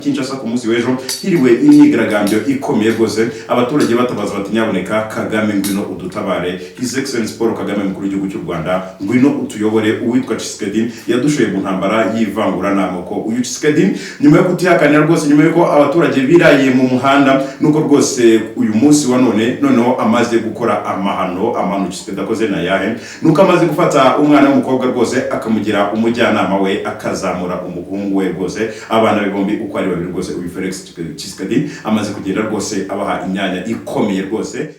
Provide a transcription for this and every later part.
Kinshasa ku munsi w'ejo hiriwe imyigaragambyo ikomeye rwose, abaturage batabaza bati: "Nyabuneka Kagame, ngwino udutabare. His Excellence Paul Kagame, mukuru w'igihugu cy'u Rwanda, ngwino utuyobore. Uwitwa Tshisekedi yadushoye mu ntambara y'ivangura n'amoko." Uyu Tshisekedi, nyuma yo kutihakanira rwose, nyuma y'uko abaturage biraye mu muhanda, nuko rwose uyu munsi wa none noneho amaze gukora amahano. Amahano Tshisekedi akoze na yahe? Nuko amaze gufata umwana w'umukobwa rwose, akamugira umujyanama we, akazamura umuhungu we rwose. Abana be bombi uko ari babiri rwose, uyu Felix Tshisekedi amaze kugenda rwose abaha imyanya ikomeye rwose.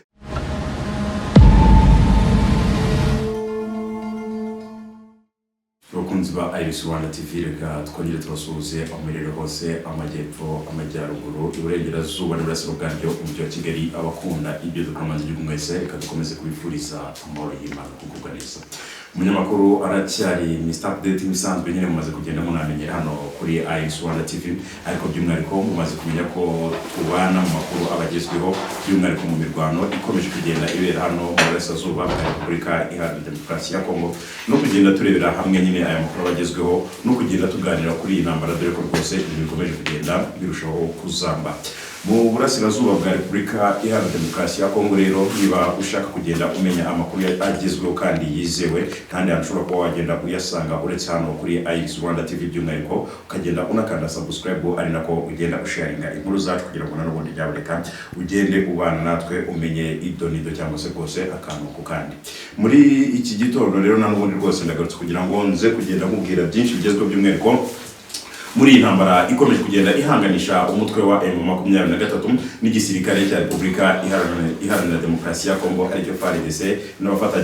Abakunzi ba Iris Rwanda TV, reka twongere tubasuhuze aho muherereye hose: amajyepfo, amajyaruguru, iburengerazuba n'iburasiro bwaryo, umujyi wa Kigali. Abakunda ibyo dukora mu gihugu mwese, reka dukomeze kubifuriza amahoro y'Imana, kugubwa neza. Umunyamakuru aracyari Mr Update nk'ibisanzwe nyine, mumaze kugenda munamenyera hano kuri Iris Rwanda TV, ariko by'umwihariko mumaze kumenya ko tubana mu makuru abagezweho, by'umwihariko mu mirwano ikomeje kugenda ibera hano mu burasirazuba bwa Repubulika Iharanira Demokarasi ya Kongo, no kugenda turebera hamwe nyine aya makuru abagezweho, no kugenda tuganira kuri iyi ntambara, dore ko rwose ibintu bikomeje kugenda birushaho kuzamba mu burasirazuba bwa Repubulika Iharanira Demokarasi ya Kongo. Rero niba ushaka kugenda umenya amakuru agezweho kandi yizewe, kandi hantu ushobora kuba wagenda uyasanga uretse hano kuri Iris Rwanda TV, by'umwihariko ukagenda unakanda subscribe, ari nako ugenda usharinga inkuru zacu, kugira ngo n'ubundi byaboneka ugende ubana natwe, umenye idonido cyangwa se rwose akantu ku kandi. Muri iki gitondo rero na n'ubundi rwose ndagarutse kugira ngo nze kugenda nkubwira byinshi bigezweho, by'umwihariko muri iyi ntambara ikomeje kugenda ihanganisha umutwe wa M23 n'igisirikare cya Repubulika Iharanira Demokarasi ya Kongo, aricyo FARDC,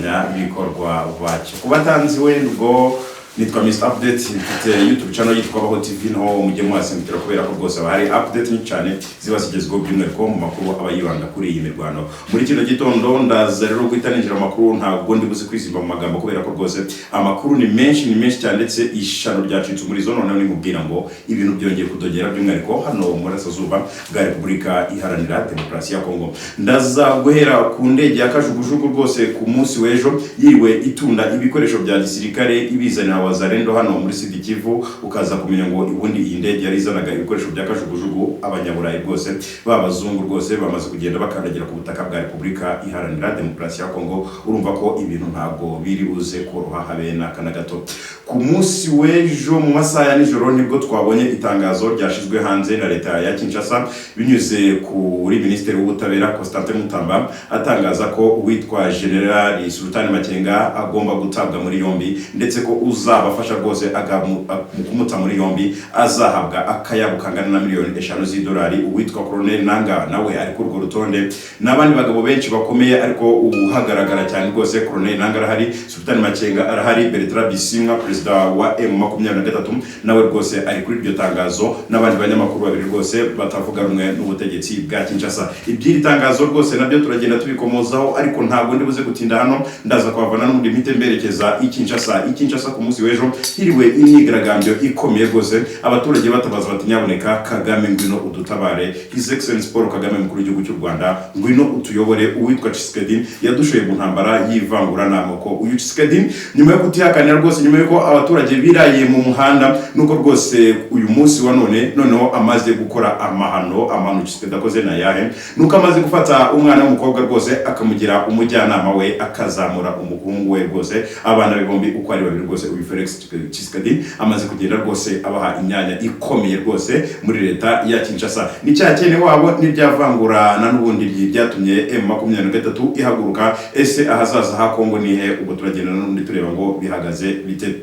n'abafatanyabikorwa bacyo. Ku batanzi we, ubwo nitwa Mr Update, mfite YouTube channel yitwa Baho TV, naho mujye muhasimbukira, kubera ko rwose haba hari update nyinshi cyane ziba zigezweho, by'umwihariko mu makuru aba yibanda kuri iyi mirwano. Muri kino gitondo ndaza rero guhita ninjira mu makuru, ntabwo ndi buze kwizimba mu magambo, kubera ko rwose amakuru ni menshi, ni menshi cyane, ndetse ishano ryacitse umurizo. Noneho nimubwira ngo ibintu byongeye kudogera, by'umwihariko hano mu burasirazuba bwa Repubulika Iharanira Demokarasi ya Kongo. Ndaza guhera ku ndege ya kajugujugu rwose ku munsi w'ejo yiriwe itunda ibikoresho bya gisirikare ibizanira Wazalendo hano muri Sud Kivu, ukaza kumenya ngo ubundi iyi ndege yari izanaga ibikoresho bya kajugujugu. Abanyaburayi rwose, b'abazungu rwose, bamaze kugenda bakandagira ku butaka bwa Repubulika Iharanira Demokarasi ya Kongo. Urumva ko ibintu ntabwo biri buze koroha habe n'aka na gato. Ku munsi w'ejo mu masaha ya nijoro nibwo twabonye itangazo ryashyizwe hanze na leta ya Kinshasa binyuze kuri Minisitiri w'Ubutabera Constantin Mutamba, atangaza ko uwitwa General Sultan Makenga agomba gutabwa muri yombi, ndetse ko uzabafasha rwose mu kumuta muri yombi azahabwa akayabo kangana na miliyoni 5 z'idolari. Uwitwa Colonel Nanga nawe ari kuri urwo rutonde n'abandi bagabo benshi bakomeye, ariko uhagaragara cyane rwose Colonel Nanga arahari, Sultan Makenga arahari, Bertrand Bisimwa, perezida wa M23, nawe rwose ari kuri iryo tangazo, n'abandi banyamakuru babiri rwose batavuga rumwe n'ubutegetsi bwa Kinshasa. Iby'iri tangazo rwose nabyo turagenda tubikomozaho, ariko ntabwo ndi buze gutinda hano, ndaza kuhavana n'ubundi mpite mberekeza i Kinshasa. I Kinshasa ku munsi w'ejo hiriwe imyigaragambyo ikomeye rwose, abaturage batabaza bati: "Nyabuneka Kagame, ngwino udutabare. His Excellence Paul Kagame, mukuru w'igihugu cy'u Rwanda, ngwino utuyobore. Uwitwa Tshisekedi yadushoye mu ntambara y'ivangura n'amoko." Uyu Tshisekedi, nyuma yo kutihakanira rwose, nyuma y'uko abaturage biraye mu muhanda, nuko rwose uyu munsi wa none noneho amaze gukora amahano. Amahano Tshisekedi akoze na yahe? Nuko amaze gufata umwana w'umukobwa rwose, akamugira umujyanama we, akazamura umuhungu we rwose. Abana be bombi uko ari babiri rwose, uyu Felix Tshisekedi amaze kugenda rwose abaha imyanya ikomeye rwose muri leta ya Kinshasa. Ni cya cyene wabo n'ibyavangurana n'ubundi byatumye M23 ihaguruka. Ese ahazaza ha Kongo ni he? Ubwo turagenda n'ubundi tureba ngo bihagaze bite.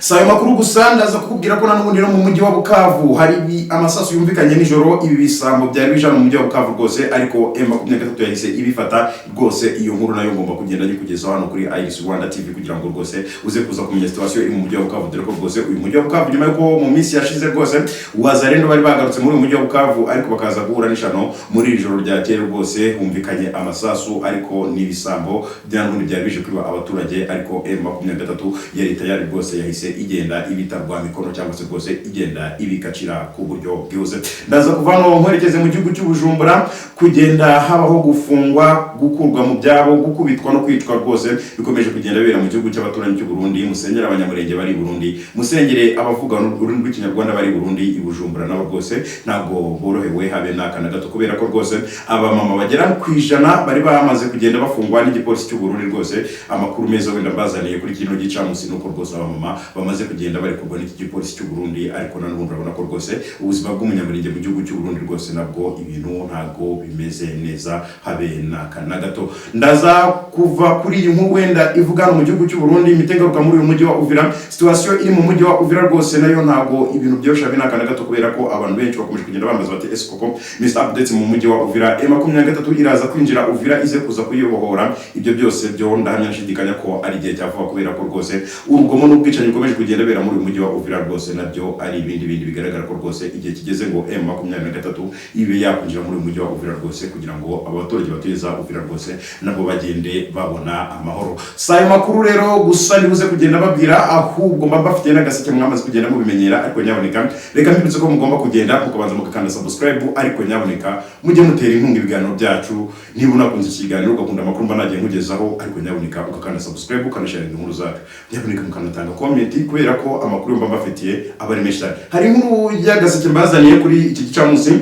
Si ayo makuru gusa, ndaza kukubwira ko n'ubundi no mu mujyi wa Bukavu hari amasasu yumvikanye nijoro. Ibi bisambo byari bije mu mujyi wa Bukavu rwose, ariko M23 yahise ibifata rwose. Iyo nkuru nayo ngomba kugenda nyikugezaho hano kuri Iris Rwanda TV, kugira ngo rwose uze kuza kumenya situation iri mu mujyi wa Bukavu, dore ko rwose uyu mujyi wa Bukavu, nyuma yuko mu minsi yashize rwose Wazalendo bari bagarutse muri uyu mujyi wa Bukavu, ariko bakaza guhura n'ishano, muri iri joro ryakeye rwose humvikanye amasasu, ariko n'ibisambo bya n'ubundi byari bije kwiba abaturage, ariko M23 yari tayari rwose, yahise igenda ibitarwa mikono cyangwa se rwose igenda ibikacira ku buryo bwihuse. Ndaza kuva hano nkwerekeze mu gihugu cy'Ubujumbura, kugenda habaho gufungwa, gukurwa mu byabo, gukubitwa no kwicwa rwose bikomeje kugenda bibera mu gihugu cy'abaturanyi cy'u Burundi. Musengere Abanyamurenge bari i Burundi, musengere abavuga ururimi rw'Ikinyarwanda bari i Burundi, i Bujumbura nabo rwose ntabwo borohewe habe n'aka na gato, kubera ko rwose abamama bagera ku 100 bari bamaze kugenda bafungwa n'igipolisi cy'u Burundi. Rwose amakuru meza wenda mbazaniye kuri kino gicamunsi nuko rwose abamama bamaze kugenda barekurwa n'iki gipolisi cy'u Burundi, ariko na n'ubundi urabona ko rwose ubuzima bw'Umunyamurenge mu gihugu cy'u Burundi rwose nabwo ibintu ntabwo bimeze neza habe n'aka na gato. Ndaza kuva kuri iyi nkuru wenda ivuga hano mu gihugu cy'u Burundi, imitegaruka muri uyu mujyi wa Uvira. Situation iri mu mujyi wa Uvira rwose nayo ntabwo ibintu byoroshye habe n'aka na gato, kubera ko abantu benshi bakomeje kugenda bambaza bati: "Ese koko Mr Updates, mu mujyi wa Uvira M23 iraza kwinjira Uvira ize kuza kuyibohora?" Ibyo byose byo ndahamya nshidikanya ko ari igihe cya vuba, kubera ko rwose urugomo n'ubwicanyi bukomeje kugenda bera muri uyu mujyi wa Uvira rwose nabyo ari ibindi bindi bigaragara ko rwose igihe kigeze ngo M23 ibe yakwinjira muri uyu mujyi wa Uvira rwose, kugira ngo abaturage batuye za Uvira rwose nabo bagende babona amahoro. Si ayo makuru rero gusa nibuze kugenda babwira, ahubwo mba mbafitiye n'agaseke mwamaze kugenda mubimenyera. Ariko nyaboneka reka mbibutse ko mugomba kugenda mukabanza mugakanda subscribe, ariko nyaboneka mujye mutera inkunga ibiganiro byacu. Niba unakunze ikiganiro, ugakunda amakuru mba nagiye nkugezaho, ariko nyaboneka ugakanda subscribe, ukanasharinga inkuru zacu, nyaboneka mukanatanga comment, kubera ko amakuru mba mbafitiye aba ari menshi cyane. Hari inkuru y'agaseke mbazaniye kuri iki gicamunsi.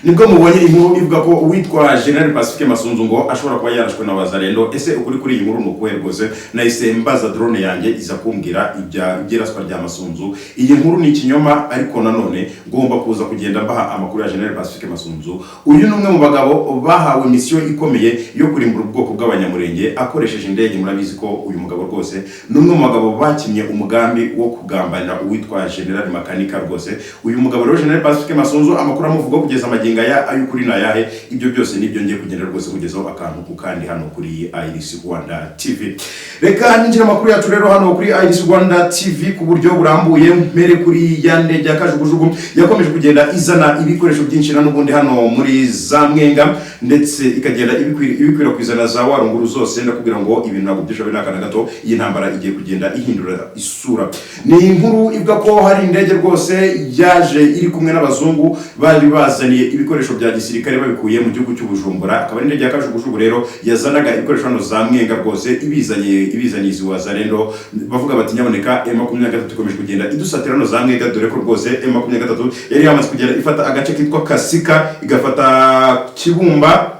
Nibwo mubonye inkuru ivuga ko uwitwa General Pacifique Masunzu ngo ashobora kuba yarashwe na Wazalendo. Ese ukuri kuri iyi nkuru ni ukuhe? Rwose nahise mbaza drone yanjye, iza kumbwira iby'iraswa rya Masunzu. Iyi nkuru ni ikinyoma, ariko nanone ngomba kuza kugenda mbaha amakuru ya General Pacifique Masunzu. Uyu ni umwe mu bagabo bahawe misiyo ikomeye yo kurimbura ubwoko bw'Abanyamurenge akoresheje indege. Murabizi ko uyu mugabo rwose ni umwe mu bagabo bakinnye umugambi wo kugambanira uwitwa General Makanika. Rwose uyu mugabo rero, General Pacifique Masunzu, amakuru amuvugaho kugeza amagingo aya ay'ukuri ni ayahe? Ibyo byose nibyo ngiye kugenda rwose kugezaho akantu ku kandi hano kuri Iris Rwanda TV. Reka ninjira amakuru yacu rero hano kuri Iris Rwanda TV ku buryo burambuye, mpere kuri ya ndege ya kajugujugu yakomeje kugenda izana ibikoresho byinshi na n'ubundi hano muri za Mwenga, ndetse ikagenda ibikwirakwiza na za Warunguru zose. Ndakubwira ngo ibintu ntabwo byishoboye n'aka na gato, iyi ntambara igiye kugenda ihindura isura. Ni inkuru ivuga ko hari indege rwose yaje iri kumwe n'abazungu bari bazaniye ibikoresho bya gisirikare babikuye mu gihugu cy'Ubujumbura, akaba ari indege ya kajugujugu rero yazanaga ibikoresho hano za Mwenga rwose, ibizanye izi Wazalendo. Bavuga bati: "Nyaboneka M23 ikomeje kugenda idusatira hano za Mwenga," dore ko rwose M23 yari yamaze kugenda ifata agace kitwa Kasika, igafata Kibumba,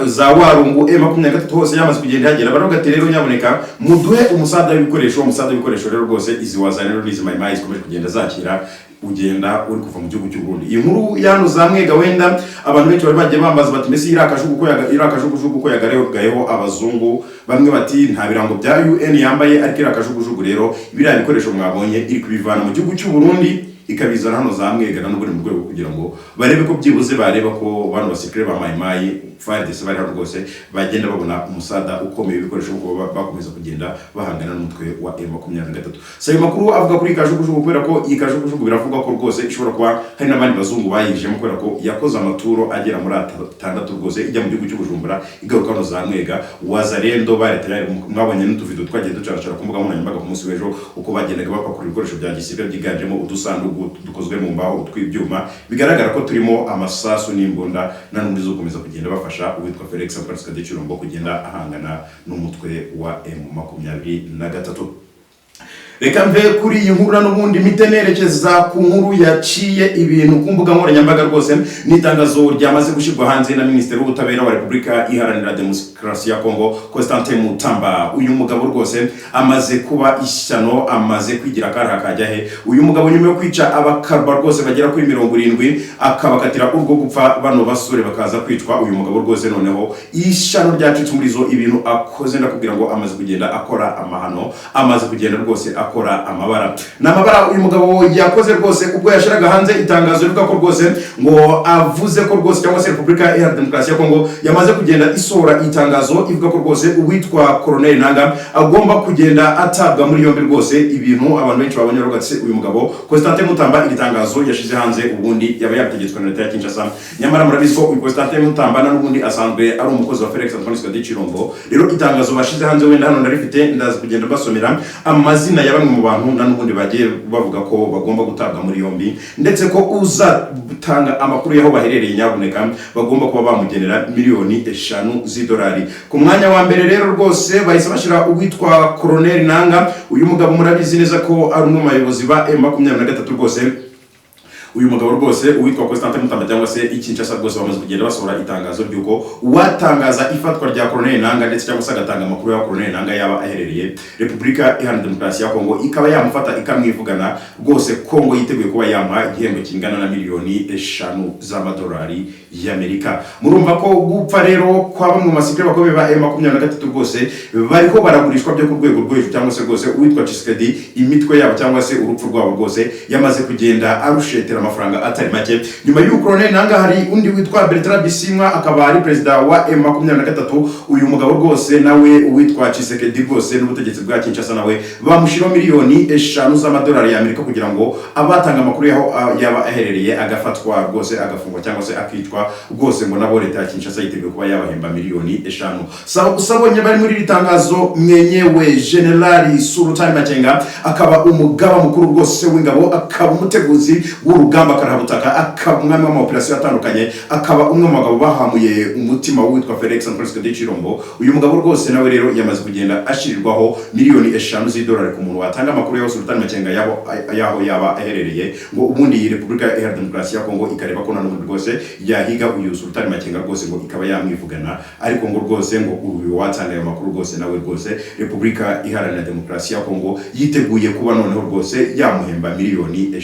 za Warungu, M23 hose yamaze kugenda ihagera. Baravuga ati: "Rero nyaboneka muduhe umusada w'ibikoresho." Umusada w'ibikoresho rero rwose izi Wazalendo n'izi Mayimayi zikomeje kugenda zakira ugenda uri kuva mu gihugu cy'u Burundi. Iyi nkuru yano za Mwega wenda abantu benshi bari bagiye bambaza bati: "Mbese iriya kajugujugu ko yagaragayeho abazungu?" Bamwe bati: "Nta birango bya UN yambaye." Ariko iriya kajugujugu rero biriya bikoresho mwabonye iri kubivana mu gihugu cy'u Burundi ikabizana hano za Mwega, na n'ubundi mu rwego rwo kugira ngo barebe ko byibuze bareba ko bano basirikare ba Mayimayi FARDC bari hano rwose bagenda babona umusada ukomeye w'ibikoresho, kuko bakomeza kugenda bahangana n'umutwe wa M23. Si ayo makuru avuga kuri iyi kajugujugu, kubera ko iyi kajugujugu biravugwa ko rwose ishobora kuba hari n'abandi bazungu bayijemo, kubera ko yakoze amaturo agera muri 6 rwose, ijya mu gihugu cy'Ubujumbura, igaruka hano za Mwega. Wazalendo ba leta mwabonye n'utuvido twagiye ducaracara ku mbuga nkoranyambaga ku munsi w'ejo, uko bagendaga bapakura ibikoresho bya gisirikare byiganjemo udusanduku dukozwe mu mbaho, tw'ibyuma, bigaragara ko turimo amasasu n'imbunda, na n'ubundi zo gukomeza kugenda bafasha uwitwa Felix Antoine Tshisekedi Tshilombo kugenda ahangana n'umutwe wa M23. Reka mve kuri iyi nkuru n'ubundi mpite nerekeza ku nkuru yaciye ibintu ku mbuga nkoranyambaga. Rwose ni itangazo ryamaze gushyirwa hanze na Minisitiri w'Ubutabera wa Repubulika Iharanira Demokarasi ya Kongo, Constantin Mutamba. Uyu mugabo rwose amaze kuba ishyano, amaze kwigira akaraha kajya he. Uyu mugabo nyuma yo kwica abakarba rwose bagera kuri 70, akabakatira urwo gupfa, bano basore bakaza kwicwa, uyu mugabo rwose noneho ishyano ryacitse umurizo. Ibintu akoze, ndakubwira ngo amaze kugenda akora amahano, amaze kugenda rwose akora amabara. Ni amabara uyu mugabo yakoze rwose ubwo yashyiraga hanze itangazo rivuga ko rwose ngo avuze ko rwose, cyangwa se Repubulika Iharanira Demokarasi ya Kongo yamaze kugenda isohora itangazo ivuga ko rwose uwitwa Colonel Nanga agomba kugenda atabwa muri yombi. Rwose ibintu abantu benshi babonye bavuga ati: "Uyu mugabo Constantin Mutamba, iri tangazo yashize hanze ubundi yaba yabitegetswe na leta ya Kinshasa?" Nyamara murabizi ko uyu Constantin Mutamba n'ubundi asanzwe ari umukozi wa Felix Antoine Tshisekedi Tshilombo. Rero itangazo bashize hanze wenda hano ndarifite, ndaza kugenda basomera amazina ya bamwe. bamwe mu bantu na n'ubundi bagiye bavuga ko bagomba gutabwa muri yombi, ndetse ko uzatanga amakuru y'aho baherereye nyabuneka bagomba kuba bamugenera 5 miliyoni z'idolari. Ku mwanya wa mbere rero rwose bahise bashyira uwitwa Colonel Nanga. Uyu mugabo murabizi neza ko ari umwe mu bayobozi ba M23 rwose. Uyu mugabo rwose, uwitwa Constantin Mutamba cyangwa se Ikinshasa, rwose bamaze kugenda basohora itangazo ry'uko uwatangaza ifatwa rya Colonel Nanga ndetse cyangwa se agatanga amakuru ya Colonel Nanga yaba aherereye, Repubulika Iharanira Demokarasi ya Kongo ikaba yamufata ikamwivugana. Rwose Kongo yiteguye kuba yamuha igihembo kingana na 5 miliyoni z'amadolari y'Amerika. Murumva ko gupfa rero kwa bamwe mu basirikare bakomeye ba M23 rwose bariho baragurishwa byo ku rwego rwo hejuru, cyangwa se rwose uwitwa Tshisekedi imitwe yabo cyangwa se urupfu rwabo rwose yamaze kugenda arushetera amafaranga atari make. Nyuma y'uko Colonel Nanga, hari undi witwa Bertrand Bisimwa, akaba ari perezida wa M23. Uyu mugabo rwose nawe uwitwa Tshisekedi rwose n'ubutegetsi bwa Kinshasa nawe bamushyiraho 5 miliyoni z'amadolari y'Amerika kugira ngo abatanga amakuru yaho yaba aherereye, agafatwa rwose, agafungwa cyangwa se akicwa, rwose ngo nabo leta ya Kinshasa yiteguye kuba yabahemba 5 miliyoni. Saba gusa bonye bari muri iri tangazo mwenyewe Generali Sultani Makenga, akaba umugaba mukuru rwose w'ingabo, akaba umuteguzi w'urugamba karahabutaka, akaba umwami w'amaoperasiyo atandukanye, akaba umwe mu bagabo bahamuye umutima witwa Felix Antoine Tshisekedi Tshilombo. Uyu mugabo rwose nawe rero yamaze kugenda ashirirwaho 5 miliyoni z'idolari ku muntu watanga amakuru ya Sultani Makenga yaho yaba aherereye, ngo ubundi iyi Repubulika Iharanira Demokarasi ya Kongo ikareba ko nanone rwose yahiga uyu Sultani Makenga rwose ngo ikaba yamwivugana. Ariko ngo rwose ngo uyu watanga ayo makuru rwose nawe rwose Repubulika Iharanira Demokarasi ya Kongo yiteguye kuba noneho rwose yamuhemba 5 miliyoni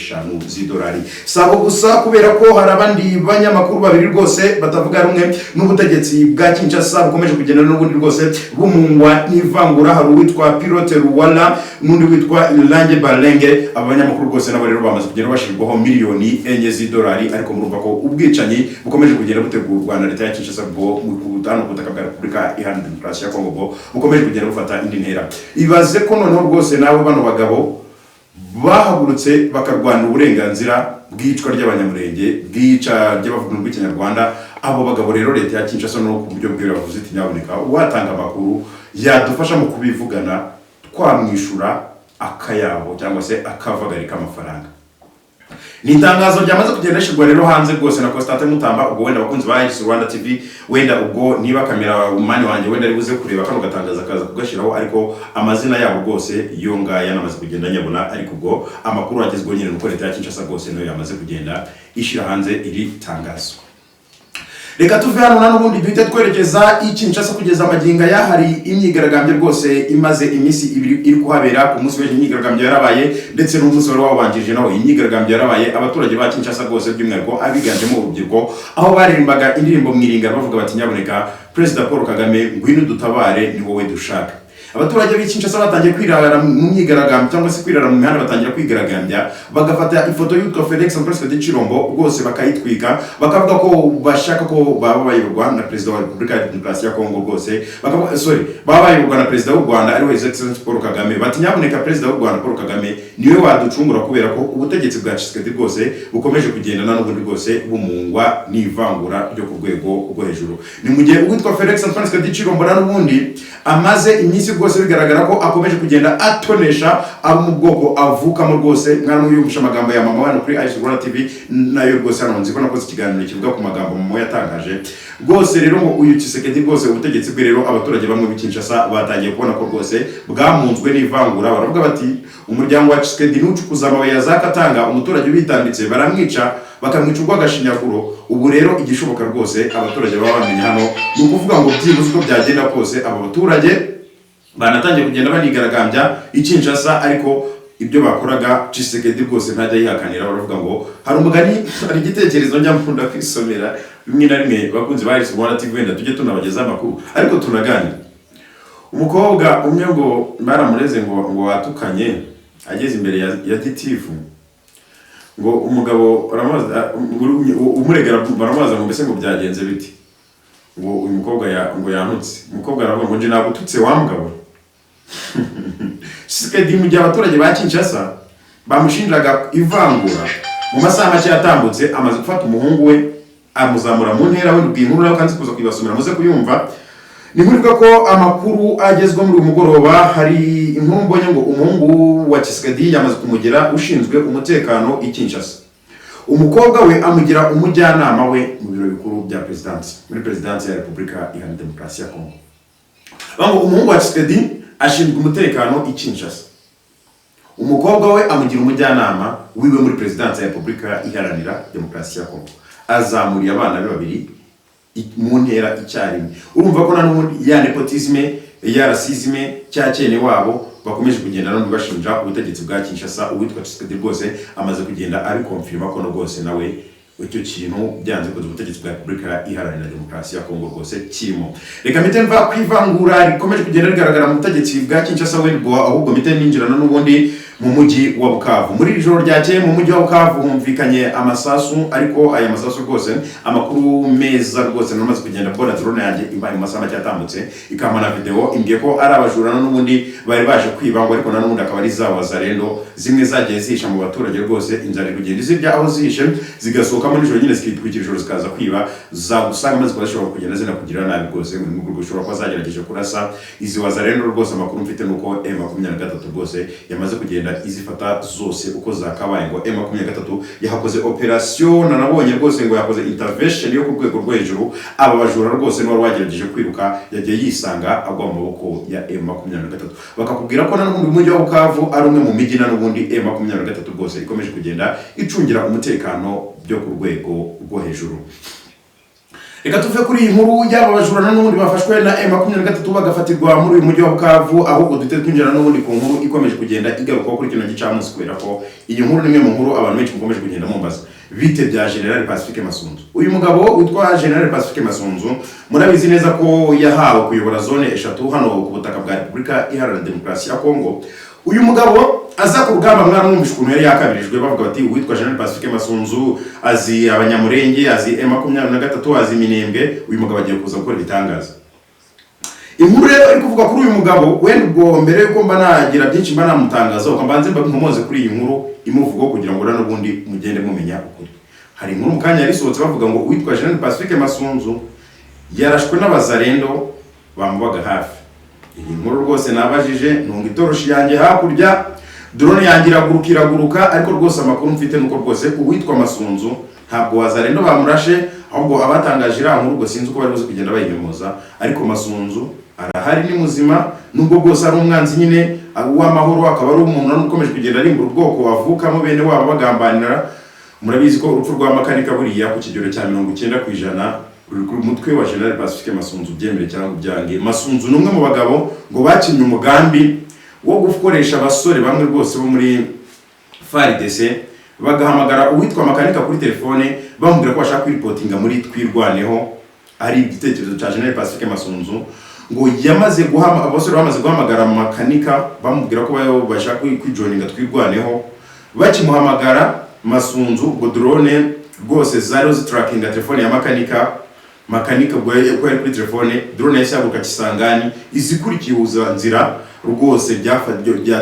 z'idolari. Sabo gusa, kubera ko hari abandi banyamakuru babiri rwose batavuga rumwe n'ubutegetsi bwa Kinshasa bukomeje kugenda n'ubundi rwose bumungwa n'ivangura. Hari uwitwa Pilote Ruwala n'undi witwa Ilange Balenge. Aba banyamakuru rwose nabo rero bamaze kugenda bashyirwaho 4 miliyoni z'idolari. Ariko murumva ko ubwicanyi bukomeje kugenda butegurwa na leta ya Kinshasa bwo hano ku butaka bwa Repubulika Iharanira Demokarasi ya Kongo bwo bukomeje kugenda bufata indi ntera. Ibaze ko noneho rwose nawe bano bagabo bahagurutse bakarwanira uburenganzira bw'iyicwa ry'Abanyamurenge, bw'iyica ry'abavuga rw'Ikinyarwanda. Abo bagabo rero leta ya Kinshasa no ku buryo bwera bavuze iti: "Nyaboneka uwatanga amakuru yadufasha mu kubivugana, twamwishura akayabo cyangwa se akavagari k'amafaranga." Ni itangazo ryamaze kugenda rishyirwa rero hanze rwose na Constantin Mutamba. Ubwo wenda abakunzi ba Iris Rwanda TV, wenda ubwo niba camera man wanjye wenda ari buze kureba kano gatangazo akaza kugashyiraho, ariko amazina yabo rwose yo ngaya namaze kugenda nyabona. Ariko ubwo amakuru agezweho nyine nuko leta ya Kinshasa rwose nayo yamaze kugenda ishyira hanze iri tangazo. Reka tuve hano na n'ubundi duhite twerekeza i Kinshasa. Kugeza amagingo aya hari imyigaragambyo rwose imaze iminsi 2 iri kuhabera. Ku munsi w'ejo imyigaragambyo yarabaye, ndetse n'umunsi wari wabanjirije naho imyigaragambyo yarabaye. Abaturage ba Kinshasa rwose, by'umwihariko abiganjemo urubyiruko, aho baririmbaga indirimbo mu Iringara bavuga bati: "Nyaboneka Perezida Paul Kagame, ngwino dutabare, ni wowe dushaka." Abaturage b'i Kinshasa batangiye kwirara mu myigaragambyo cyangwa se kwirara mu mihanda, batangira kwigaragambya, bagafata ifoto y'uwitwa Felix Antoine Tshilombo rwose bakayitwika, bakavuga ko bashaka ko baba bayoborwa na perezida wa Repubulika ya Demokarasi ya Kongo rwose, bakavuga, sorry, baba bayoborwa na perezida w'u Rwanda ariwe His Excellency Paul Kagame. Bati: "Nyabuneka perezida w'u Rwanda Paul Kagame niwe waducungura, kubera ko ubutegetsi bwa Tshisekedi rwose bukomeje kugendana n'ubundi rwose bumungwa n'ivangura ryo ku rwego rwo hejuru." Ni mu gihe uwitwa Felix Antoine Tshisekedi Tshilombo n'ubundi amaze iminsi rwose bigaragara ko akomeje kugenda atonesha abo mu bwoko avukamo. Rwose mwaramuyumvisha amagambo ya mama hano kuri Ice Rwanda TV, nayo rwose hano nzi ko nakoze ikiganiro kivuga ku magambo mama yatangaje rwose. Rero ngo uyu Tshisekedi rwose, ubutegetsi bwe rero, abaturage bamwe b'i Kinshasa batangiye kubona ko rwose bwamunzwe n'ivangura. Baravuga bati: "Umuryango wa Tshisekedi nucukuza amabuye ya za Katanga, umuturage ubitambitse baramwica, bakamwica urw'agashinyaguro." Ubu rero igishoboka rwose abaturage baba bamenya hano ni ukuvuga ngo byibuze uko byagenda kose aba baturage banatangiye kugenda banigaragambya i Kinshasa, ariko ibyo bakoraga Tshisekedi rwose ntajya yihakanira. Baravuga ngo hari umugani, hari igitekerezo njya nkunda kwisomera rimwe na rimwe. Bakunzi ba Iris Rwanda TV, wenda tujye tunabagezaho amakuru ariko tunaganira. Umukobwa umwe ngo baramureze ngo watukanye ageze imbere ya gitifu, ngo umugabo aramubaza, umuregera baramubaza ngo: "Mbese ngo byagenze bite?" Ngo uyu mukobwa ngo yantutse. Umukobwa aravuga ngo: "Nje nagututse wa mugabo?" Tshisekedi, mu gihe abaturage ba Kinshasa bamushinjaga ivangura, mu masaha make yatambutse amaze gufata umuhungu we amuzamura mu ntera. Wenda ubwo inkuru nawe kandi kuza kuyibasomera muze kuyumva. Ni inkuru ivuga ko amakuru agezweho muri uyu mugoroba. Hari inkuru mbonye ngo umuhungu wa Tshisekedi yamaze kumugira ushinzwe umutekano i Kinshasa, umukobwa we amugira umujyanama we mu biro bikuru bya perezidansi, muri Perezidansi ya Repubulika Iharanira Demokarasi ya Kongo. Bavuga ngo umuhungu wa Tshisekedi ashinzwe umutekano i Kinshasa, umukobwa we amugira umujyanama wiwe muri Perezidansi ya Repubulika Iharanira Demokarasi ya Kongo. Azamuriye abana be babiri mu ntera icyarimwe. Urumva ko na n'ubundi ya népotisme, ya racisme, cya cyene wabo bakomeje kugenda n'ubundi bashinja ubutegetsi bwa Kinshasa, uwitwa Tshisekedi rwose amaze kugenda abikonfirma ko no rwose nawe icyo kintu byanze kuza ubutegetsi bwa Repubulika Iharanira Demokarasi ya Kongo rwose kirimo. Reka mpite mva ku ivangura rikomeje kugenda rigaragara mu butegetsi bwa Kinshasa wendwa, ahubwo mpite ninjirana n'ubundi mu mujyi wa Bukavu. Muri iri joro ryakeye mu mujyi wa Bukavu humvikanye amasasu, ariko aya masasu rwose, amakuru meza rwose namaze kugenda mbona, drone yanjye ibaye mu masaha make atambutse ikampa na video, imbwiye ko ari abajura n'ubundi bari baje kwiba ngo, ariko na n'ubundi akaba ari za Wazalendo zimwe zagiye zihisha mu baturage rwose. Inzara iri kugenda izirya aho zihishe, zigasohokamo nijoro nyine, zikitwikira ijoro zikaza kwiba, zagusanga maze zikaba zishobora kugenda zinakugirira nabi rwose. Mu rwego ushobora kuba zagerageje kurasa izi Wazalendo rwose. Amakuru mfite nuko M23 rwose yamaze kugenda izifata zose uko zakabaye. Ngo M23 yahakoze operation, nanabonye rwose ngo yakoze intervention yo ku rwego rwo hejuru. Aba bajura rwose n'uwari wagerageje kwiruka yagiye yisanga agwa mu maboko ya M23. Bakakubwira ko na n'ubundi umujyi wa Bukavu ari umwe mu mijyi na n'ubundi M23 rwose ikomeje kugenda icungira umutekano byo ku rwego rwo hejuru. Reka tuve kuri iyi nkuru y'aba bajura na n'ubundi bafashwe na M23 bagafatirwa muri uyu mujyi wa Bukavu, ahubwo duhite twinjira n'ubundi ku nkuru ikomeje kugenda igarukwaho kuri kino gicamunsi, kubera ko iyi nkuru ni imwe mu nkuru abantu benshi mukomeje kugenda mumbaza: bite bya General Pacifique Masunzu? Uyu mugabo witwa General Pacifique Masunzu, murabizi neza ko yahawe kuyobora zone eshatu hano ku butaka bwa Repubulika Iharanira Demokarasi ya Kongo. Uyu mugabo aza ku rugamba, mwaramwumvishe ukuntu yari yakabirijwe, bavuga bati uwitwa General Pacifique Masunzu azi Abanyamurenge, azi M23, azi Minembwe, uyu mugabo agiye kuza gukora ibitangaza. Inkuru rero iri kuvuga kuri uyu mugabo, wenda ubwo mbere yuko mba nagira byinshi mba namutangaza, uko mbanze mba nkomoze kuri iyi nkuru imuvugaho kugira ngo rero n'ubundi mugende mumenya ukuri. Hari inkuru mu kanya yari isohotse bavuga ngo uwitwa General Pacifique Masunzu yarashwe n'Abazalendo bamubaga hafi. Iyi nkuru rwose nabajije, ntunga itoroshi yanjye hakurya, drone yanjye iraguruka iraguruka, ariko rwose amakuru mfite nuko rwose uwitwa Masunzu ntabwo Wazalendo bamurashe, ahubwo abatangaje iriya nkuru ubwo sinzi uko bari buze kugenda bayinyomoza, ariko Masunzu arahari, ni muzima, nubwo bwose ari umwanzi nyine w'amahoro, akaba ari umuntu ukomeje kugenda arimbura ubwoko bavukamo, bene wabo bagambanira. Murabizi ko urupfu rwa Makanika buriya ku kigero cya 90% ruri ku mutwe wa General Pacifique Masunzu, byemere cyangwa ubyange. Masunzu ni umwe mu bagabo ngo bakinnye umugambi wo gukoresha abasore bamwe rwose bo muri FARDC, bagahamagara uwitwa Makanika kuri telefone bamubwira ko bashaka kwiripotinga muri Twirwaneho, ari igitekerezo cya General Pacifique Masunzu. Ngo yamaze guhama, abasore bamaze guhamagara Makanika bamubwira ko bashaka kwijoininga Twirwaneho, bakimuhamagara Masunzu, ubwo drone rwose zariho zitrackinga telefone ya Makanika. Makanika ubwo ko yari kuri telefone, drone yahise ihaguruka Kisangani izikurikiye nzira rwose bya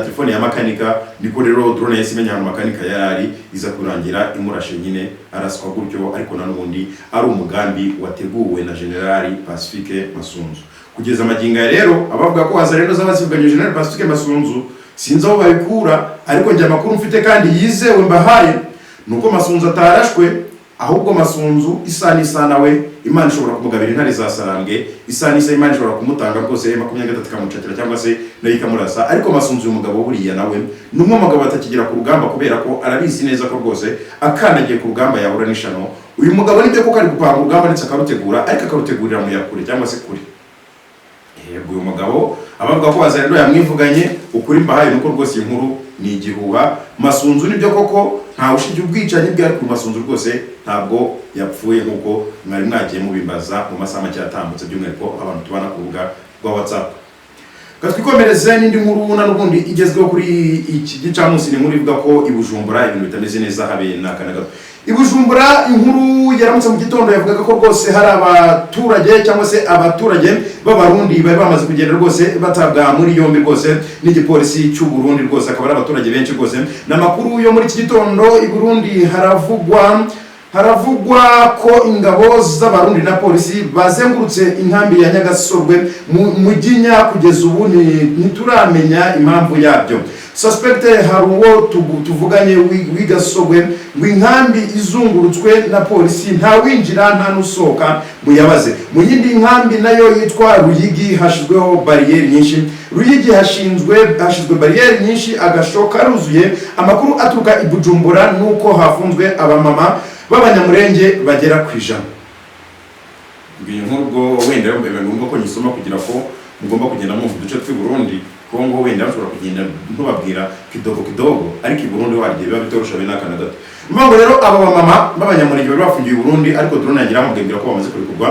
telefone ya Makanika. Niko rero drone yahise imenya ahantu Makanika yari ari, iza kurangira imurashe nyine, araswa gutyo, ariko na n'ubundi ari umugambi wateguwe na General Pacifique Masunzu. Kugeza amagingo aya rero, abavuga ko Wazalendo z'abazivuganye General Pacifique Masunzu sinzi aho babikura, ariko njye amakuru mfite kandi yizewe mbahaye nuko Masunzu atarashwe, ahubwo Masunzu isa n'isa nawe Imana ishobora kumugabira intare za Sarambwe, isa n'isa Imana ishobora kumutanga rwose, 23 ikamucakira cyangwa se nayo ikamurasa. Ariko Masunzu uyu mugabo buriya nawe ni umwe mu bagabo batakigera ku rugamba, kubera ko arabizi neza ko rwose akandagiye ku rugamba yahura n'ishano. Uyu mugabo nibyo koko ari gupanga urugamba ndetse akarutegura, ariko akarutegurira mu yakure cyangwa se kure. Yego, uyu mugabo abavuga ko Wazalendo yamwivuganye, ukuri mbahaye nuko rwose iyi nkuru ni igihuha. Masunzu nibyo koko ntawe ushinja ubwicanyi bwe, ariko Masunzu rwose ntabwo yapfuye nk'uko mwari mwagiye mubimbaza mu masaha make yatambutse, by'umwihariko abantu tubana ku rubuga rwa WhatsApp. Twikomereze n'indi nkuru na n'ubundi igezweho kuri iki gicamunsi. Ni inkuru ivuga ko i Bujumbura ibintu bitameze neza habe n'aka na gato. I Bujumbura inkuru yaramutse mu gitondo yavugaga ko rwose hari abaturage cyangwa se abaturage b'Abarundi bari bamaze kugenda rwose batabwa muri yombi rwose n'igipolisi cy'u Burundi rwose, akaba ari abaturage benshi rwose. Ni amakuru yo muri iki gitondo. I Burundi haravugwa Haravugwa ko ingabo z'Abarundi na polisi bazengurutse inkambi ya Nyagasorwe mu Muginya. Kugeza ubu ntituramenya impamvu yabyo. Suspect, hari uwo tuvuganye w'igasogwe ngo inkambi izungurutswe na polisi, nta winjira nta n'usohoka, muyabaze. Mu yindi nkambi nayo yitwa Ruyigi hashyizweho bariyeri nyinshi. Ruyigi hashyizwe bariyeri nyinshi, agasho karuzuye. Amakuru aturuka i Bujumbura nuko hafunzwe abamama b'Abanyamurenge bagera ku 100. Iyi nkuru ubwo wenda biba ngombwa ko nyisoma kugira ko mugomba kugenda mwumva uduce tw'i Burundi. Kongo wenda bashobora kugenda ntubabwira kidogo kidogo, ariko i Burundi ho hari igihe biba bitorosha be n'aka na gato. Niyo ngo rero aba bamama b'Abanyamurenge bari bafungiwe i Burundi, ariko drone yagira amubwira ko bamaze kurekurwa.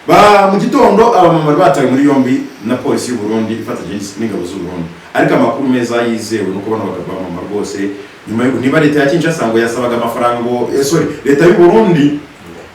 Ba mu gitondo aba mama bari batawe muri yombi na polisi y'u Burundi ifatanyije n'ingabo z'u Burundi. Ariko amakuru meza yizewe nuko bano bagabo bamama rwose nyuma y'uko niba leta ya Kinshasa ngo yasabaga amafaranga ngo sorry, leta y'u Burundi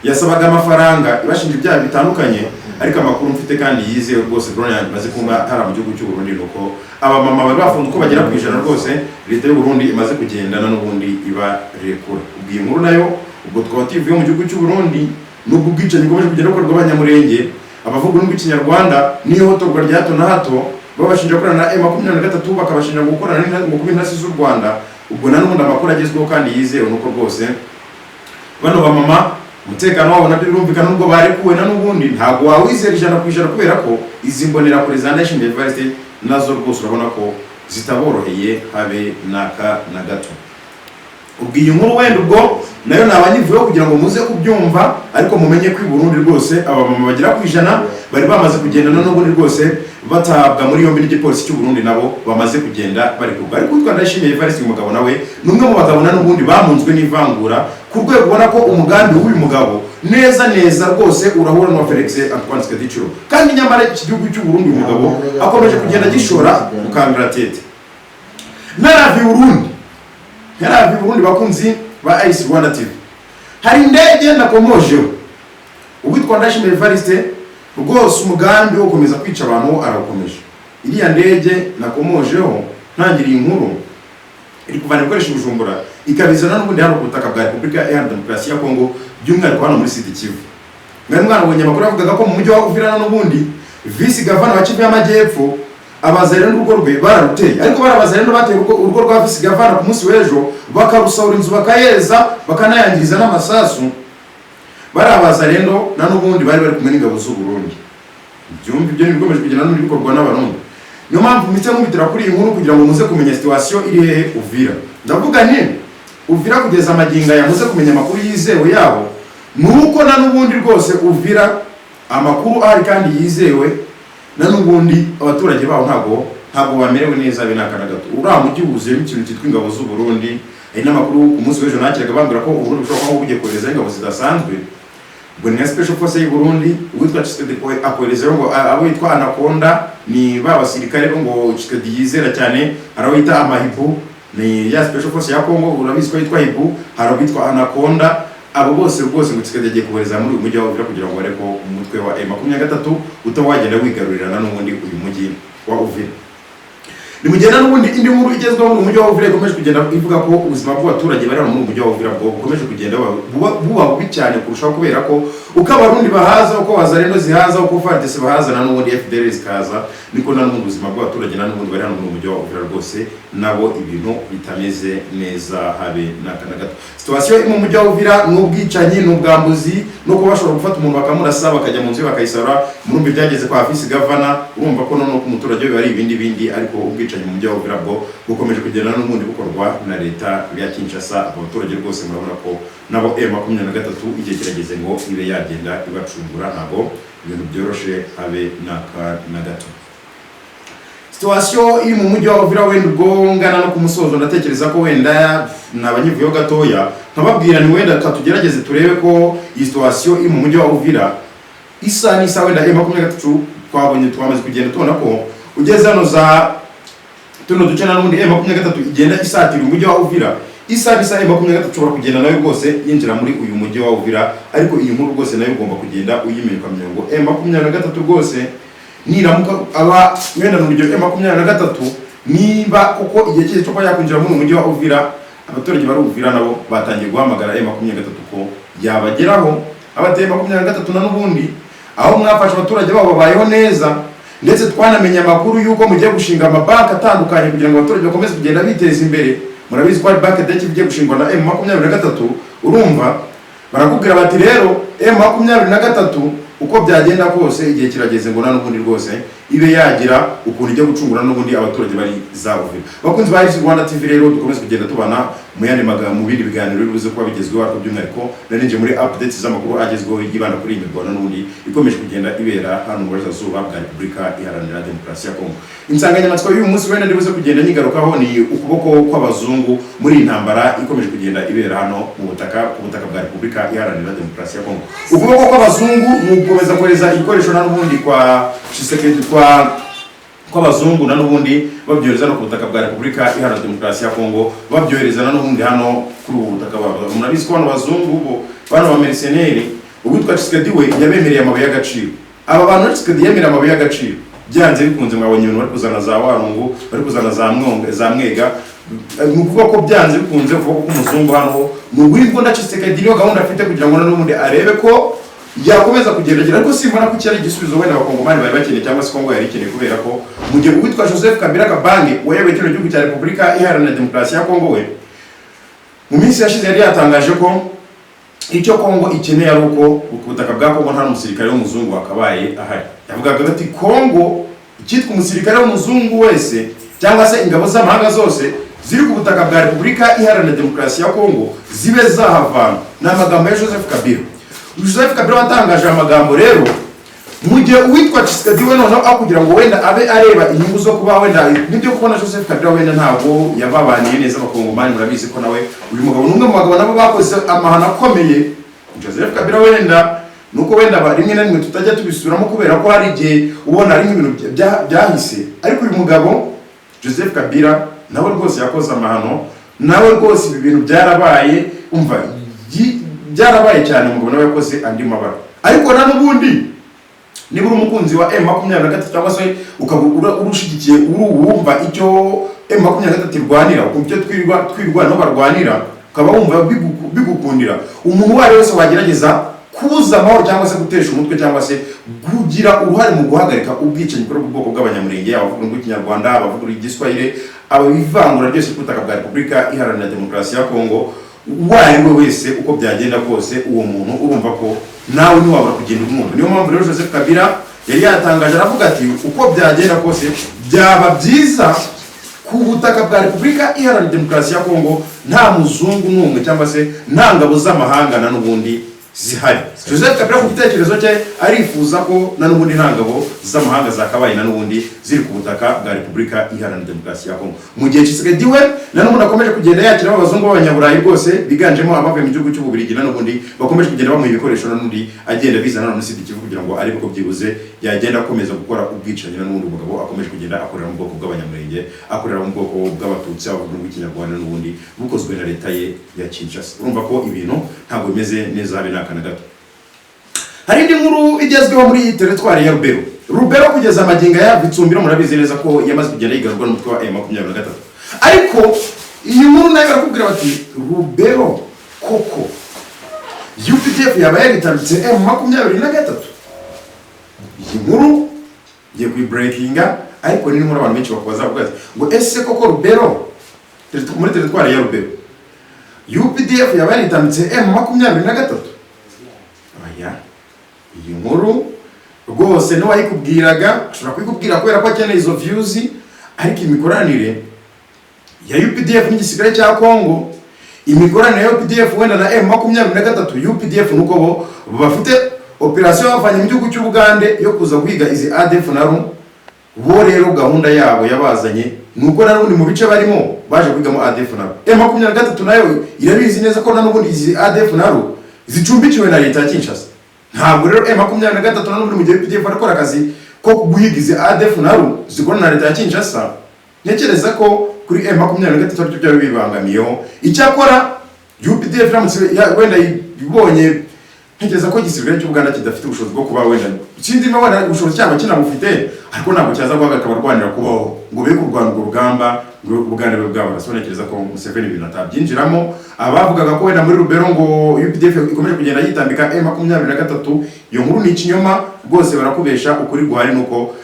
yasabaga amafaranga ibashinja ibyaha bitandukanye, ariko amakuru mfite kandi yizewe rwose, drone yanjye imaze kumba hariya mu gihugu cy'u Burundi, nuko aba mama bari bafunzwe uko bagera ku 100 rwose leta y'u Burundi imaze kugendana n'ubundi ibarekura. Ubwo iyi nkuru nayo ubwo twaba tuyivuye mu gihugu cy'u Burundi, nubwo ubwicanyi bukomeje kugenda bukorwa Abanyamurenge, abavuga ururimi rw'Ikinyarwanda, n'ihohoterwa rya hato na hato, babashinja gukorana na M23, bakabashinja gukorana ngo kuba intasi z'u Rwanda. Ubwo na n'ubundi amakuru agezweho kandi yizewe nuko rwose bano bamama umutekano wabo nabyo birumvikana, nubwo barekuwe na n'ubundi ntabwo wawizera 100%, kubera ko izi mbonerakure za Ndayishimiye Evariste nazo rwose urabona ko zitaboroheye habe n'aka na gato. Ubwo iyi nkuru wenda ubwo nayo nabanyivuyeho kugira ngo muze kubyumva, ariko mumenye ko i Burundi rwose aba mama bagera ku 100 bari bamaze kugendana n'ubundi rwose batabwa muri yombi n'igipolisi cy'u Burundi, nabo bamaze kugenda barekurwa. Ariko uwitwa Ndayishimiye Evariste, uyu mugabo nawe ni umwe mu bagabo na n'ubundi bamunzwe n'ivangura, ku rwego ubona ko umugambi w'uyu mugabo neza neza rwose urahura n'uwa Felix Antoine Tshisekedi Tshilombo, kandi nyamara iki gihugu cy'u Burundi uyu mugabo akomeje kugenda gishora mu kangaratete. Ntarava i Burundi, ntarava i Burundi, bakunzi ba Ice Rwanda TV, hari indege nakomojeho. Uwitwa Ndayishimiye Evariste rwose umugambi wo gukomeza kwica abantu arawukomeje. Iriya ndege nakomojeho ntangiriye inkuru iri kuvana ibikoresho i Bujumbura ikabizana n'ubundi hano ku butaka bwa Repubulika Iharanira Demokarasi ya Kongo, by'umwihariko hano muri Sud Kivu. Mwari mwarabonye amakuru avugaga ko mu mujyi wa Uvira n'ubundi visi gavana wa Kivu y'Amajyepfo abazarendo n'urugo rwe bararuteye, ariko barabazarendo bateye urugo rwa visi gavana ku munsi w'ejo, bakarusahura inzu, bakayeza, bakanayangiriza n'amasasu. Bari abazarendo na n'ubundi bari kumwe n'ingabo z'u Burundi. Byumva ibyo ntibikomeje kugenda n'ubundi bikorwa n'Abarundi. Niyo mpamvu mpita nkubitira kuri iyi nkuru kugira ngo muze kumenya situation iri hehe Uvira. Ndavuga nti Uvira kugeza amagingo aya, muze kumenya amakuru yizewe yabo, nuko na n'ubundi rwose Uvira amakuru ahari kandi yizewe, na n'ubundi abaturage baho ntabwo bamerewe neza be n'aka na gato. Uriya mujyi wuzuyemo ikintu cyitwa ingabo z'u Burundi. Hari n'amakuru ku munsi w'ejo nakiraga bambwira ko Uburundi bushobora kuba bugiye kohereza ingabo zidasanzwe, ubwo ni nka special force y'u Burundi. Uwitwa Tshisekedi akoherezayo ngo abo yitwa Anaconda, ni ba basirikare bo ngo Tshisekedi yizera cyane. Hari abo yita Amahibu, ni ya special force ya Congo, urabizi ko yitwa Hibu. Hari abo bitwa Anaconda. Abo bose rwose ngo Tshisekedi agiye kohereza muri uyu mujyi wa Uvira kugira ngo barebe ko umutwe wa M23 utaba wagenda wigarurirana n'ubundi uyu mujyi wa Uvira. Nimugenda n'ubundi indi nkuru igezweho mu mujyi wa Uvira ikomeje kugenda ivuga ko ubuzima bw'abaturage bari hano muri uyu mujyi wa Uvira bwo bukomeje kugenda buba bubi cyane kurushaho, kubera ko uko Abarundi bahaza, uko Wazalendo zihaza, uko FARDC bahaza na n'ubundi FDLR zikaza, niko na n'ubundi ubuzima bw'abaturage na n'ubundi bari hano muri uyu mujyi wa Uvira rwose nabo ibintu bitameze neza habe n'aka na gato. Situation iri mu mujyi wa Uvira ni ubwicanyi, ni ubwambuzi, no kuba bashobora gufata umuntu bakamurasa, bakajya mu nzu ye bakayisahura. Murumva ibyageze kwa visi gavana, urumva ko noneho ku muturage we biba ari ibindi bindi. Ariko ubwicanyi mu mujyi wa Uvira bwo bukomeje kugenda n'ubundi bukorwa na leta ya Kinshasa. Abaturage rwose murabona ko nabo M23 igihe kirageze ngo ibe yagenda ibacungura, ntabwo ibintu byoroshe habe n'aka na gato. Situation iri mu mujyi wa Uvira wenda ubwo ngana no ku musozo, ndatekereza ko wenda nabanyivuyeho gatoya nkababwira ni wenda tugerageze turebe ko iyi situation iri mu mujyi wa Uvira isa n'isa wenda M23 twabonye, twamaze kugenda tubona ko ugeze hano za tuno duce na n'ubundi M23 igenda isatira umujyi wa Uvira, isa n'isa M23 ushobora kugenda nayo rwose yinjira muri uyu mujyi wa Uvira. Ariko iyi nkuru rwose nayo ugomba kugenda uyimenya, ukamenya ngo M23 rwose niramuka aba wenda mu rugero M23 niba kuko igihe cyose cyo kuba yakwinjira muri uyu mujyi wa Uvira, abaturage bari Uvira nabo batangiye guhamagara M23 ko Yabageraho abateye 23 na n'ubundi aho mwafashe abaturage babo babayeho neza, ndetse twanamenye amakuru y'uko mugiye gushinga amabanki atandukanye kugira ngo abaturage bakomeze kugenda biteza imbere. Murabizi ko hari banki deki igiye gushingwa na M23. Urumva barakubwira bati rero M23 uko byagenda kose igihe kirageze ngo na n'ubundi rwose ibe yagira ukuntu ijya gucungura n'ubundi abaturage bari za Uvira. Bakunzi ba Isi Rwanda TV rero, dukomeze kugenda tubana mu yandi magambo, mu bindi biganiro bibuze kuba bigezweho, ariko by'umwihariko narinje muri updates z'amakuru agezweho yibanda kuri iyi mirwano n'ubundi ikomeje kugenda ibera hano mu burasirazuba bwa Repubulika Iharanira Demokarasi ya Kongo. Insanganyamatsiko y'uyu munsi wenda ndibuze kugenda nyigarukaho ni ukuboko kw'abazungu muri iyi ntambara ikomeje kugenda ibera hano mu butaka ku butaka bwa Repubulika Iharanira Demokarasi ya Kongo. Ukuboko kw'abazungu mu gukomeza kohereza ibikoresho na n'ubundi kwa Tshisekedi, kwa kw'abazungu na n'ubundi babyohereza no ku butaka bwa Repubulika Iharanira Demokarasi ya Kongo, babyohereza na n'ubundi hano kuri ubu butaka bwabo. Murabizi ko bano bazungu bo, bano ba mercenaires, uwitwa Tshisekedi we yabemereye amabuye y'agaciro. Aba bantu Tshisekedi yemereye amabuye y'agaciro, byanze bikunze mwabonye ibintu bari kuzana za Warungu, bari kuzana za Mwonga, za Mwega. Ni ukuvuga ko byanze bikunze kuvuga ko umuzungu hano ni uw'imbunda. Tshisekedi niyo gahunda afite kugira ngo n'ubundi arebe ko yakomeza kugendagera, ariko simbona ko cyari igisubizo wenda abakongomani bari bakeneye cyangwa se Kongo yari ikeneye, kubera ko mu gihe uwitwa Joseph Kabila Kabange wayoboye kino gihugu cya Repubulika Iharanira Demokarasi ya Kongo we mu minsi yashize yari yatangaje ko icyo Kongo ikeneye ari uko ku butaka bwa Kongo nta n'umusirikare w'umuzungu wakabaye ahari. Yavugaga ati Kongo icyitwa umusirikare w'umuzungu wese cyangwa se ingabo z'amahanga zose ziri ku butaka bwa Repubulika Iharanira Demokarasi ya Kongo zibe zahavana. Ni amagambo ya Joseph Kabila. Joseph Kabila watangaje aya magambo rero, mu gihe uwitwa Tshisekedi we noneho aho kugira ngo wenda abe areba inyungu zo kuba wenda nibyo kubona Joseph Kabila wenda ntabwo yababaniye neza abakongomani. Murabizi ko nawe uyu mugabo ni umwe mu bagabo nabo bakoze amahano akomeye. Joseph Kabila wenda nuko wenda rimwe na rimwe tutajya tubisubiramo kubera ko hari igihe ubona ari nk'ibintu byahise, ariko uyu mugabo Joseph Kabila nawe rwose yakoze amahano, nawe rwose ibi bintu byarabaye, umva byarabaye cyane. Umugabo nawe yakoze andi mabara, ariko na n'ubundi niba uri umukunzi wa M23 cyangwa se ukaba urushigikiye, uri wumva icyo M23 irwanira, ukumva icyo twirwanaho barwanira, ukaba wumva bigukundira, umuntu uwo ari we wese wagerageza kubuza amahoro cyangwa se gutesha umutwe cyangwa se kugira uruhare mu guhagarika ubwicanyi kuri ubu bwoko bw'Abanyamurenge, abavuga urw'ikinyarwanda, abavuga igiswahili, abivangura ryose ku butaka bwa Repubulika Iharanira Demokarasi ya Kongo, uwo ari we wese, uko byagenda kose, uwo muntu urumva ko nawe ntiwabura kugenda umwumva. Niyo mpamvu rero Joseph Kabila yari yatangaje aravuga ati uko byagenda kose byaba byiza ku butaka bwa Repubulika Iharanira Demokarasi ya Kongo nta muzungu n'umwe cyangwa se nta ngabo z'amahanga na n'ubundi zihari. Joseph Kabila ku gitekerezo cye arifuza ko na n'ubundi nta ngabo z'amahanga zakabaye na n'ubundi ziri ku butaka bwa Repubulika Iharanira Demokarasi ya Kongo, mu gihe Tshisekedi we na n'ubundi akomeje kugenda yakira abazungu b'abanyaburayi rwose biganjemo abavuye mu gihugu cy'Ububiligi, na n'ubundi bakomeje kugenda bamuha ibikoresho, na n'ubundi agenda bizana na Sud Kivu kugira ngo arebe ko byibuze yagenda akomeza gukora ubwicanyi. Na n'ubundi umugabo akomeje kugenda akorera mu bwoko bw'Abanyamurenge, akorera mu bwoko bw'Abatutsi, abavuga rw'ikinyarwanda, n'ubundi bukozwe na leta ye ya Kinshasa. Urumva ko ibintu ntabwo bimeze neza habe n'aka na gato. Hari indi nkuru igezweho muri iyi teritwari ya Rubero. Rubero kugeza amagingo aya, Vitsumbiro murabizi neza ko yamaze kugenda yigarurwa n'umutwe wa M23, ariko iyi nkuru nayo barakubwira bati Rubero koko UPDF yaba yaritarutse M23. Iyi nkuru ngiye kuyiburekinga, ariko ni inkuru abantu benshi bakubaza, bavuga ati ngo ese koko Rubero, muri teritwari ya Rubero, UPDF yaba yaritambitse M23? Oya, iyi nkuru rwose n'uwayikubwiraga ashobora kuyikubwira kubera ko akeneye izo views, ariko imikoranire ya UPDF n'igisirikare cya Congo, imikoranire ya UPDF wenda na M23, UPDF nuko bo bafite operation bavanye mu gihugu cy'Ubugande yo kuza guhiga izi ADF na RU. Bo rero gahunda yabo yabazanye nuko na n'ubundi mu bice barimo baje kwigamo ADF na RU. M23 nayo irabizi neza ko na n'ubundi izi ADF na RU zicumbikiwe na leta ya Kinshasa. Ntabwo rero M23 na n'ubundi mu gihe UPDF arakora akazi ko guhiga izi ADF na RU zikorana na leta ya Kinshasa, ntekereza ko kuri M23 aricyo byaba bibangamiyeho. Icyakora UPDF iramutse wenda ibonye Ntekereza ko igisirikare cy'u Buganda kidafite ubushobozi bwo kuba wenda, sinzi niba wenda ubushobozi cyaba kinabufite, ariko ntabwo cyaza guhagarika abarwanira kubaho ngo be kurwana urwo rugamba ngo Ubuganda bube bwabarasa. Ntekereza ko Museveni ibintu atabyinjiramo. Abavugaga ko wenda muri Rubero ngo UPDF ikomeje kugenda yitambika M23, iyo nkuru ni ikinyoma rwose, barakubesha. Ukuri guhari nuko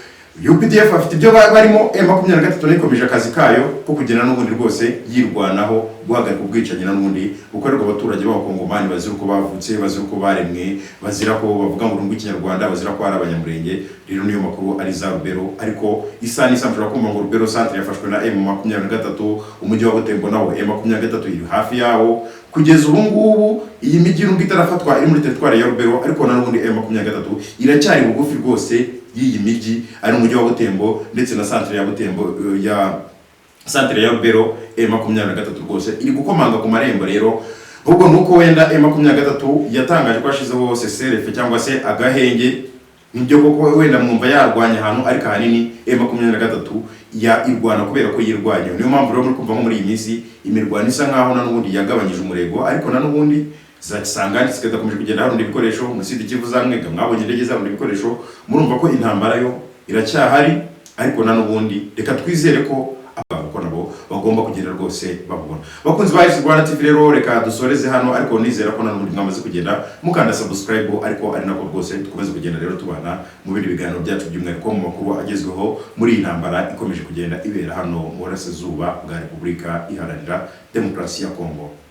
UPDF afite ibyo barimo, M23 nayo ikomeje akazi kayo ko kugenda n'ubundi rwose yirwanaho, guhagarika ubwicanyi na n'ubundi bukorerwa abaturage b'Abakongomani bazira uko bavutse, bazira uko baremwe, bazira ko bavuga mu rurimi rw'Ikinyarwanda, bazira ko ari Abanyamurenge. Rero niyo makuru ari za Rubero, ariko isa n'isa mushobora kumva ngo Rubero centre yafashwe na M23, umujyi wa Butembo nawo M23 iri hafi yawo. Kugeza ubu ngubu iyi mijyi nubwo itarafatwa iri muri teritwari ya Rubero, ariko na n'ubundi M23 iracyari bugufi rwose y'iyi mijyi, ari umujyi wa Butembo ndetse na centre ya Butembo, ya centre ya Rubero. M23 rwose iri gukomanga ku marembo. Rero ahubwo nuko wenda M23 yatangaje ko yashizeho cessez-le-feu cyangwa se agahenge, nibyo koko wenda mwumva yarwanya ahantu, ariko ahanini M23 ya irwana kubera ko yirwanya. Niyo mpamvu rero muri kumva nko muri iyi minsi imirwano isa nkaho na n'ubundi yagabanyije umurego, ariko na n'ubundi za Kisangani zigakomeje kugenda harunda ibikoresho, muri Sud Kivu za Mwega mwabonye indege zarunda ibikoresho. Murumva ko intambara yo iracyahari, ariko na n'ubundi reka twizere ko kuko nabo bagomba kugenda rwose babubona. Bakunzi ba Rwanda TV rero, reka dusoreze hano, ariko nizera ko na n'ubundi mwamaze kugenda mukanda subscribe, ariko ari nako rwose dukomeze kugenda rero tubana mu bindi biganiro byacu, by'umwihariko mu makuru agezweho muri iyi ntambara ikomeje kugenda ibera hano mu burasirazuba bwa Repubulika Iharanira Demokarasi ya Kongo.